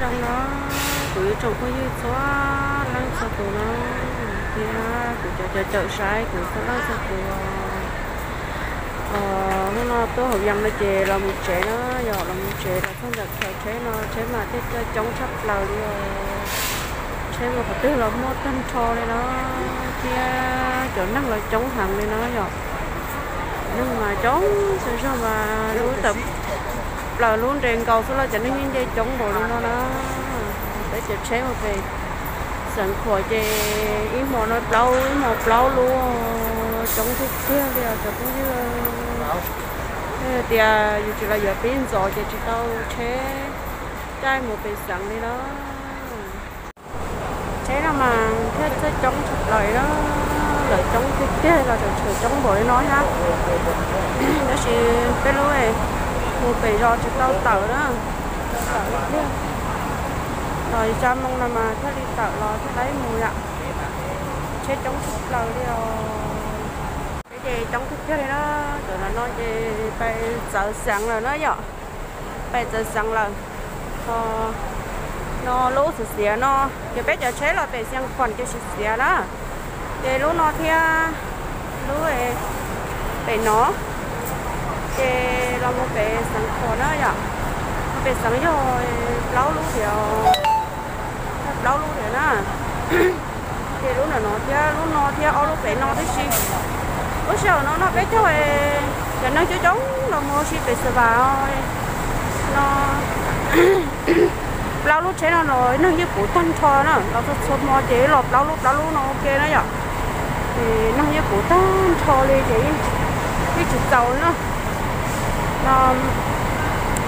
Zoo no, kuv ib tsoom phooj ywg txhua leej txhua tus no, thiab kuv cov cov caum saib kuv txhua leej txhua tus. Hnub no tuaj hauv Yees no ces los mus tsev na, yog los mus tsev los txog ntawm khaws tsheb no tsheb mas thiaj coob tshaj plaws li os. Tsheb mus qhov twg los muaj tag nrho li no, thiab cov neeg los coob heev li no yom. Neeg mas coob txhua zog mas lub tawm plaws lub nres nkaus xwb los cov neeg yeej nce coob npaum li no na. Peb cov tsheb mus pem Xeev Khuam ces ib hmo no plaub, ib hmo plaub lub, coob tiag tiag li os cov phooj ywg. Yog tias yus tsis los yuav peb ntxov ces tsis tau tsheb caij mus pem xeev li na. Tsheb no mas thiaj txawj coob tshaj plaws li na, lawv coob tiag tiag los tseem tshuav coob npaum li no thiab. Tab sis peb lub mus pem zos tsis tau tawm na, tawm ib pliag. Los tsa moo no mas thiaj li tawm los thiaj li mus yom. Tsheb coob tshaj plaws li os. Peb ces coob tiag tiag li na, cov no no ces pais txawv xeev lawm na yom. Pais txawv xeev lawm. Ho no lub xiav xiav no, ces peb cov tsheb los pem Xeev Khuam ces xiav xiav na. Ces lub no thiab lub pem no, ces los mus pem Xeev Khuam na yom. Pem xeev yog plaub lub thiab, plaub lub thiab na. Ces lub ntawm no thiab lub no thiab ob lub pem no tib si. Lub sij hawm no no peb caug, cov neeg coob coob los mus ua si pem Xav Vam no. Plaub lub tsheb no los neeg yeej puv tag nrho na, los txhua txhua hmo ces los plaub lub plaub lub no ua ke na yom. Ces neeg yeej puv tag nrho li ces yeej tsis txaus na. No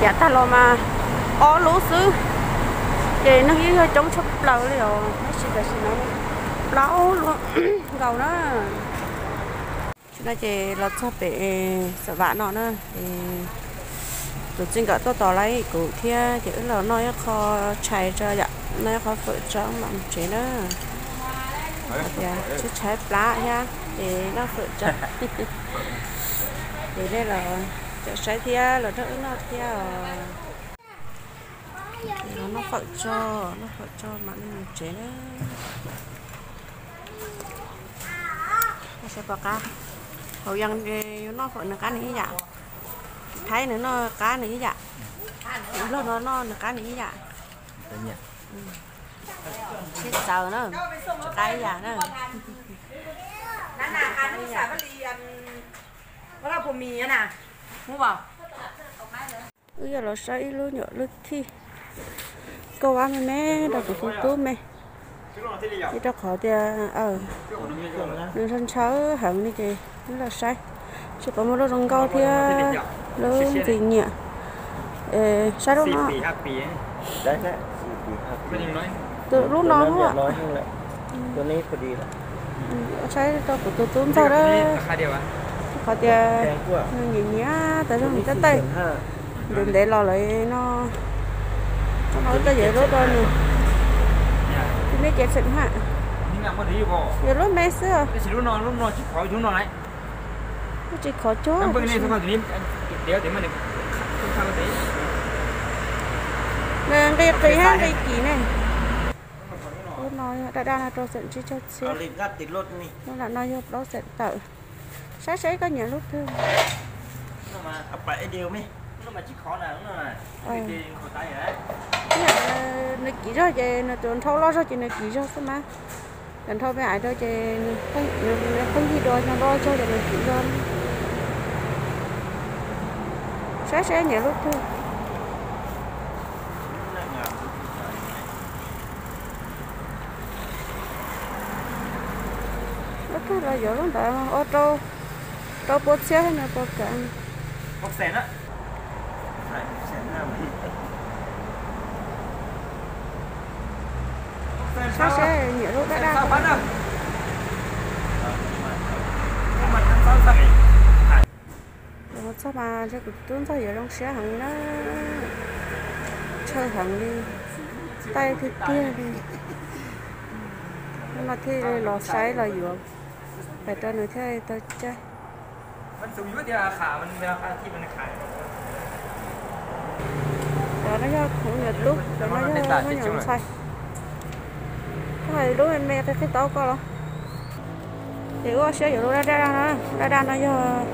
yav tag los mas ob lub xwb, ces neeg yeej yog coob tshaj plaws li os. Tab sis tam sim no plaub lub nkaus na. Tam sim no ces los txog pem Xav Vam no na, ces tus txij nkawm tuaj tos lawm kuv thiab ces wb los noj ib qho tshais tso yom, noj ib qho fawm tso mam mus tsev na. Tias tshaib tshaib plab thiab ces noj fawm tso. Ces nej los caum saib thiab los nrog wb noj thiab os. Ces los noj fawm tso, noj fawm tso mam li mus tsev na. Saib puas qab. Hauv Yees yuav noj fawm nws qab nws ib yam, Thaib nws noj qab nws ib yam, Nplog no noj nws qab nws ib yam. Sib txawv na, tsis qab ib yam na. Wb yog los saib ib lub nyuam lub thij kauj vab me me rau kuv tus tub me, vim rau qhov tias nws ntshaw ntshaw heev li ces wb los saib tsis pom muaj lub zoo nkauj thiab lub ntxim nyiam. Saib lub no, lub no, saib rau kuv tus tub ntxawg a, qhov tias nws nyiam nyiam tas zog nws caj taij ntev ntev los lawm no. Ub no tau yog lub rau nws, tus me ces tseem haj, yog lub me xwb, lub tsis khov cuag. Nws nqi qis hab nqi kim ne. Lub no daj daj no rau xeem tsib caug txhiab, lub lam no yog plaub xeem tawm. Saib seb koj nyiam lub twg. Nws kim zog ces nws tus nrhau loj zog ces nws kim zog xwb mas. Cov nrhau me ais rau ces nws pheej yig dua, nrhau loj zog ces nws kim zog. Saib seb nyiam lub twg. Lub twg los yuav lub ntawd, ua rau, rau pua txhiab thiab nws puas kam. Saib seb nyiam lub daj daj. Los txog mas ntshe kuv tus tub ntxawg yuav zoo siab heev li na, ntshaw heev li, taij tiag tiag li. Hnub no thiaj los saib los yuav, pais rau nws thiaj tau caij. Cov no yog khoom nyuam tub, cov no yog khoom nyuam ntxhais. Koj hais lub me me qhib qhib taub koj los. Ces wb ua siab yuav lub daj daj no, daj daj no yog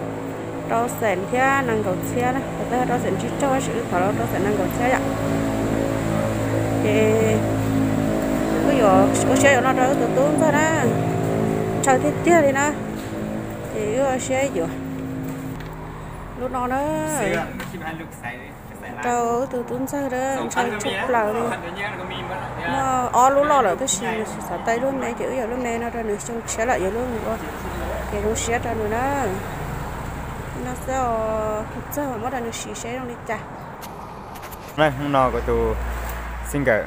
rau xees thiab nees nkaum txhiab na, thaum twg rau xees tsib caug tab sis wb thov los rau xees nees nkaum txhiab yom. Ces wb yuav ua siab yuav no rau wb tus tub ntxawg na, ntshaw tiag tiag li na. Ces wb ua siab yuav lub no na. Rau wb tus tub ntxawg na, ntshaw tshaj plaws li. Muaj ob lub loj lawm tab sis nws tsis xav tau lub me ces wb yuav lub me no rau nws xyoo tshiab lawm yuav lub ua kev zoo siab rau nws na. No xwb os, tus txawg muab rau nws siv seb zoo li cas. Hnub no kuv tus xib nkawm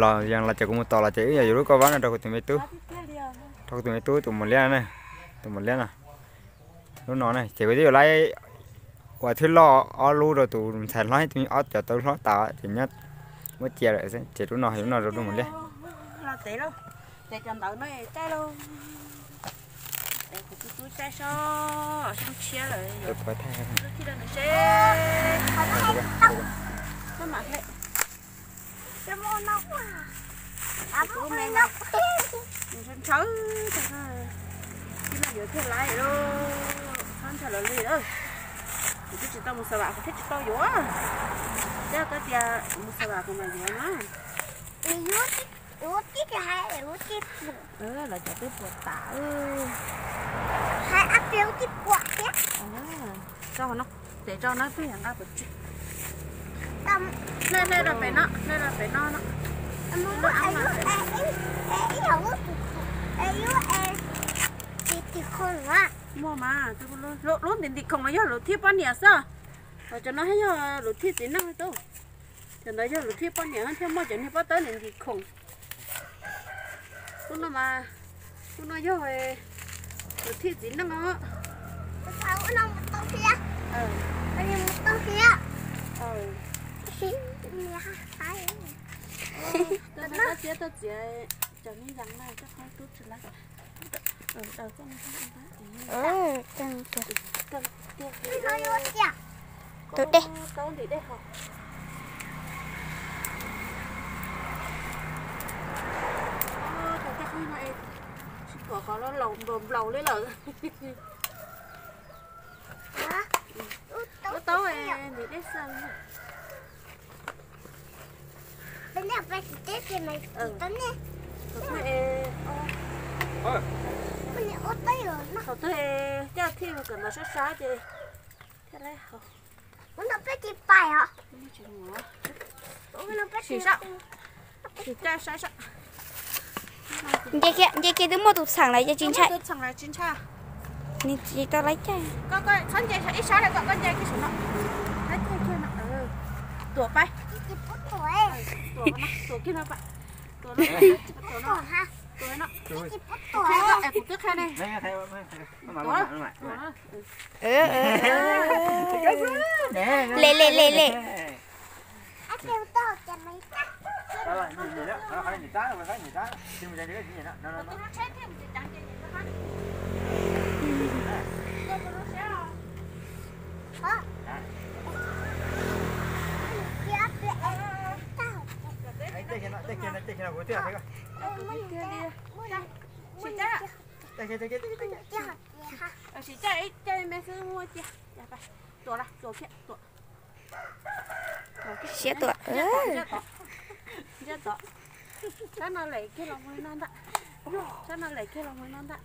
los, yog los ces kuv mus tos los ces wb yog yuav lub kauj vab no rau kuv tus me tub, rau kuv tus me tub tus mus liab na, tus mus liab no. Lub no na ces kuv twb yuav lub uas thwb loj ob lub rau tus ntxhais hlob, tus ob cov tau hlob tas ces nyob muab cia lawm xwb ces lub no, lub no rau tus mus liab. Ces cov ntawd no caij lauj. Kuv tus tub caij sob, xyoo tshiab lawm, lub thij rau nws seb. Maj mam hle. Nws ntshaw ntshaw, tib no yuav thiaj laiv lauj, txhob ntshaw lawv li. Kuv twb tsis tau mus xa vam kuv thiaj tsis tau yuav. Thiab koj tias kuv mus xa vam kuv mam yuav na. Lawv cov twb puas tas. Tso no, tes rau no twb yog nqa puas tsis. Hle rau pem no, hle rau pem no no. Muaj mas, lub ntim ntim khoom no yog lub thij poj niam xwb. Ho cov no yog lub thij txiv neej tub. Cov ntawd yog lub thij poj niam thiaj muaj cov niag pob tawb ntim ntim khoom. Lub no mas, lub no yog lub thij txiv neej os. Txiav, txiav cov niag yas no, tub tsis laiv. Tus dej. Tsis pom qhov laus nplaum nplaum li lawm. Ua tau ntim dej xwb. Thaum twg es, thaum twg es coj thij mus kawm ntawv sab sab ces thiaj li haus. Sim saib, sim caij saib saib. Nce kiag, nce kiag twb muaj tus txheem lawm ces tsis ntshai. Nws tsis tau laiv caij. Txhob nce ib sab lawm, koj nce kiag saum no. Tuam pab, tuam kiag no, tuam no, tuam no. Kuv twb qhia ne. Le le le le. Sim caij ib caij me xwb muaj cia. Tuam, tuam kiag, tuam. Siab tuam. Sab no lem kiag los mus no ntag. Sab no lem kiag los mus no ntag.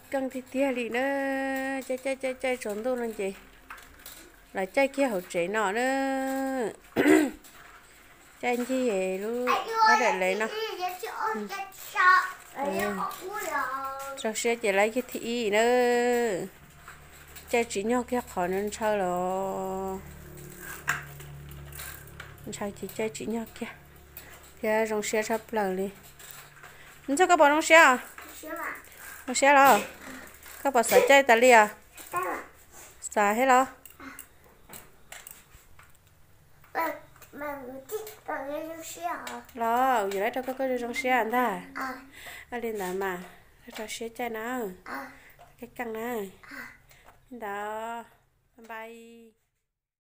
Keej tiag tiag li na, caij caij caij caij tsaus ntuj no ces los caij kiag hauv tsev no na. Caij ncig lub ob daim lev no. Rau siab ces laiv kiag thib ib na. Caij tsim nyog kiag qhov ntshaw los. Ntshaw ces caij tsim nyog kiag thiab zoo siab tshaj plaws li. Ntxawg, koj puas zoo siab? Zoo siab los? Koj puas xav caij tas li os? Xav thiab los? Los yuav laiv rau koj, koj zoo zoo siab ntag. Li ntawd mas, rau siab caij na. Keej keej na. Ntawd, bye.